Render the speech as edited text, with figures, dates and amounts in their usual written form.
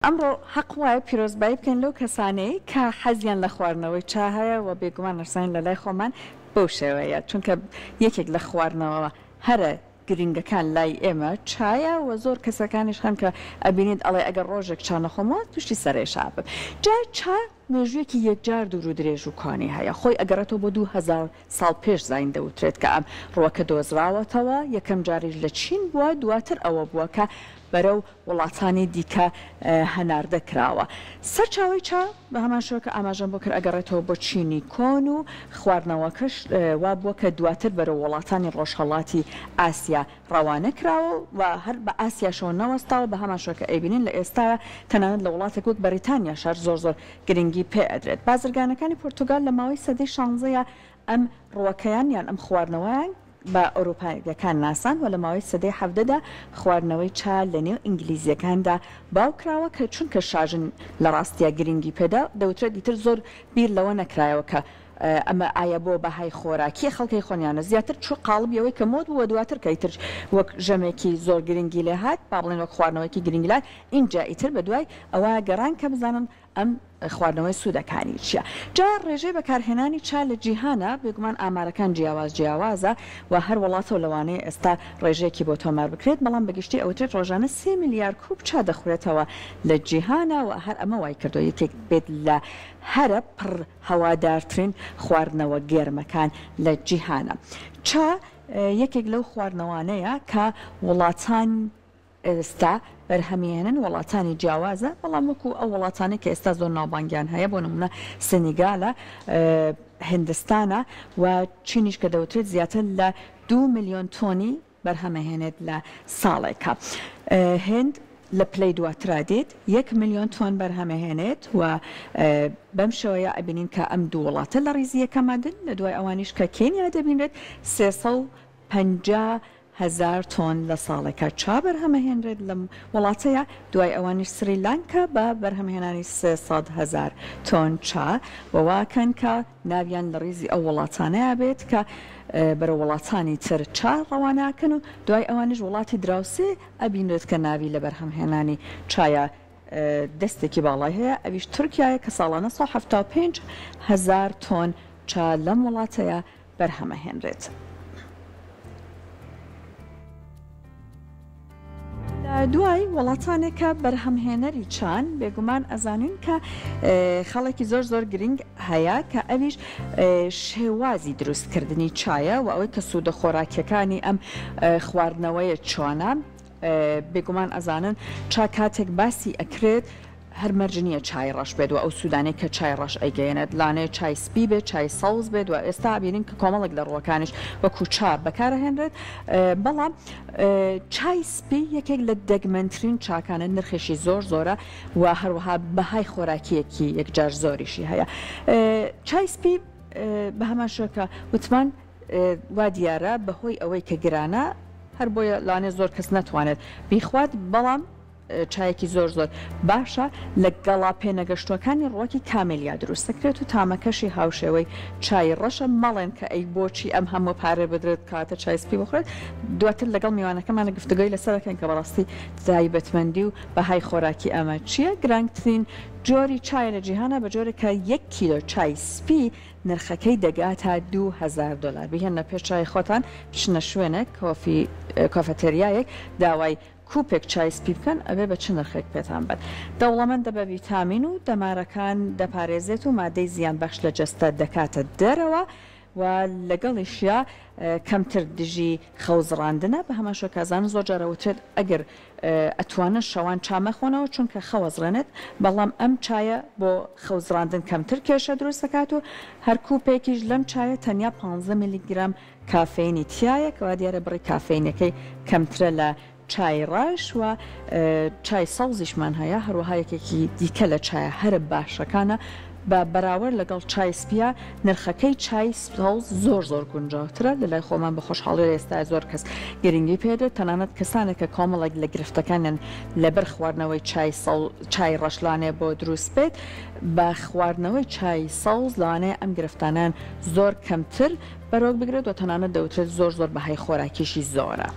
ئەمڕۆ هەق وایە پیرۆزبایی بکەین لەو کەسانەی کە حەزیان لە خواردنەوەی چا هەیە و بێگومان ئەشزانین لە لای خۆمان بەو شێوەیە چونکە یەکێک لە خواردنەوە هەرە گرنگەکان لای ئێمە چایە و زۆر کەسەکانیش هەن کە ئەبینیت ئەڵێ ئەگەر ڕۆژێک چا نەخۆمەوە توشی سەرئێشە ئەبم جا چا مێژوویەکی یەکجار دوور و درێژ و کۆنی هەیە خۆی ئەگەڕێتەوە بۆ 2000 ساڵ پێش زاین دەوترێت کە ئەم ڕووەکە دۆزراوەتەوە، یەکەم جاریش لە چین بووە، دواتر ئەوە بووە کە بەرەو وڵاتانی دیکە هەناردە کراوە. سەرچاوەی چا بە هەمان شێوە کە ئاماژەم بۆ کرد ئەگەڕێتەوە بۆ چینی کۆن و خواردنەوەکەش وا بووە کە دواتر بەرەو وڵاتانی ڕۆژهەڵاتی ئاسیا ڕەوانە کراوە و هەر بە ئاسیاشەوە نەوەستاوە، بە هەمان شێوە کە ئەیبینین لە ئێستایا تەنانەت لە وڵاتێک وەک بەریتانیاش هەر زۆر زۆر گرنگی پێ ئەدرێت. بازرگانەکانی پۆرتوگال لە ماوەی سەدەی شانزەیا ئەم ڕووەکەیان یان ئەم خواردنەوەیان بە ئەوروپاییەکان ناساند و لە ماوەی سەدەی حەڤدەدا خواردنەوەی چا لە نێو ئینگلیزییەکاندا باو کراوە کە چونکە شاژن لە ڕاستیا گرنگی پێدا دەوترێت ئیتر زۆر بیر لەوە نەکرایەوە کە ئەمە ئایا بۆ بەهای خۆراکیە خەڵکی خۆنیانە زیاتر چوە قاڵبی ئەوەی کە مۆد بووە دواتر کە ئیتر وەک ژەمێکی زۆر گرنگی لێ هات با بڵێین وەک خواردنەوەیەکی گرنگی لێ هات ئینجا ئیتر بە دوای ئەوە گەڕان کە بزانن ئەم خواردنەوەی سوودەکانی چیە جا ڕێژەی بەکارهێنانی چا لە جیهانا بێگومان ئامارەکان جیاواز جیاوازە و هەر وڵاتەو لەوانەیە ئێستا ڕێژەیەکی بۆ تۆمار بکرێت بەڵام بەگشتی ئەوترێت ڕۆژانە سێ ملیار کوپ چا دەخورێتەوە لە جیهانا و هەر ئەمە وای کردوە یەکێک بێت لە هەرە پڕ هەوادارترین خواردنەوە گەرمەکان لە جیهانا. چا یەکێک لەو خواردنەوانەیە کە وڵاتان ئێستا بەرهەمیهێنن، وڵاتانی جیاوازە، بەڵام وەکو ئەو وڵاتانەی کە ئێستا زۆر ناوبانگیان هەیە بۆ نمونە سنیگالە، هندستانە و چینیش کە دەوترێت زیاتر لە دوو ملیۆن تۆنی بەرهەمەهێنێت لە ساڵێکا. هند لە پلەی دواترا دێت یەک ملیۆن تۆن بەرهەمەهێنێت و بەم شێوەیە ئەبینین کە ئەم دوو وڵاتە لە ڕیزی یەکەما دێن لە دوای ئەوانیش کە کێنیا دەبینرێت 350 هەزار تۆن لە ساڵێکا چا بەرهەمەهێنرێت لەم وڵاتەیا دوای ئەوانیش سریلانکا بە بەرهەمهێنانی 300 هەزار تۆن چا و واکەن کە ناویان لە ڕیزی ئەو وڵاتانەیا بێت کە بەرەو وڵاتانی تر چا ڕەوانە ئەکەن و دوای ئەوانیش وڵاتی دراوسێ ئەبینرێت کە ناوی لە بەرهەمهێنانی چایا دەستێکی باڵای هەیە ئەویش تورکیایە کە ساڵانە 175 هەزار تۆن چا لەم وڵاتەیا بەرهەمەهێنرێت. لە دوای وڵاتانێک کە بەرهەمهێنەری چان، بێگومان ئەزانین کە خاڵێکی زۆر زۆر گرنگ هەیە کە ئەویش شێوازی دروستکردنی چایە و ئەوەی کە سوودە خۆراکیەکانی ئەم خواردنەوەیە چۆنە. بێگومان ئەزانن چا کاتێک باسی ئەکرێت هەر مەرج نییە چای ڕەش بێت و ئەو سوودانەی کە چای ڕەش ئەیگەیەنێت لانەیە چای سپی بێت چای سەوز بێت و ئێستا ئەبینین کە کۆمەڵێک لە ڕووەکانیش وەکو چا بەکارئەهێنرێت بەڵام چای سپی یەکێک لە دەگمەنترین چاکانە نرخێکی زۆر زۆرە و هەروەها بەهای خۆراکیەکی یەکجار زۆریشی هەیە چای سپی بە هەمان شێوە کە وتمان وا دیارە بەهۆی ئەوەی کە گرانە هەر بۆیە لەوانەیە زۆر کەس نەتوانێت بیخوات بەڵام چایەکی زۆر زۆر باشە لە گەڵا پێنەگەشتووەکانی ڕووەکی کامێلیا دروست دەکرێت و تامەکەشی هاوشێوەی چای ڕەشە، مەڵێن کە ئەی بۆچی ئەم هەموو پارەیە بدرێت کەواتە چای سپی بخورێت، دواتر لەگەڵ میوانەکەمانە گفتوگۆی لەسەر دەکەین کە بەڕاستی تایبەتمەندی و بەهای خۆراکی ئەمە چییە، گرانگترین جۆری چایە لە جیهانا بە جۆرێک کە یەک کیلۆ چای سپی نرخەکەی دەگاتە 2000 دۆلار، بیهێننە پێش چاوی خۆتان بچنە شوێنێک کۆفی کافەتێریایەک داوای کوپێک چای سپی بکەن ئەبێ بە چ نرخێک پێتان بەن؟ دەوڵەمەندە بە ڤیتامین و دەمارەکان دەپارێزێت و مادەی زیانبەخش لە جەستە دەکاتە دەرەوە و لەگەڵیشیا کەمتر دژی خەوزڕاندنە، بە هەمان شێوە کازانن زۆر جار ئەوترێت ئەگەر ئەتوانن شەوان چا مەخۆنەوە چونکە خەوەزڕێنێت، بەڵام ئەم چایە بۆ خەوزڕاندن کەمتر کێشە دروست دەکات و هەر کوپێکیش لەم چایە تەنیا 15 میلیگرام کافەینی تیایە کەوا دیارە بڕی کافەینەکەی کەمترە لە چای ڕەش و چای سەوزیشمان هەیە هەروەها یەکێکی دیکە لە چایە هەرە باشەکانە بە بەراوەرد لەگەڵ چای سپیە نرخەکەی چای سەوز زۆر زۆر گونجاوترە لەلای خۆمان بە خۆشحاڵی لە ئێستا زۆر کەس گرنگی پێدێت تەنانەت کەسانێک کە کۆمەڵێک لە گرفتەکانیان لەبەر خواردنەوەی چای سەوز چای ڕەش لانێ بۆ دروست بێت بە خواردنەوەی چای سەوز لەوانەیە ئەم گرفتانەیان زۆر کەمتر بەرۆک بگرێت و تەنانەت دەوترێت زۆر زۆر بەهای خۆراکیشی زۆرە.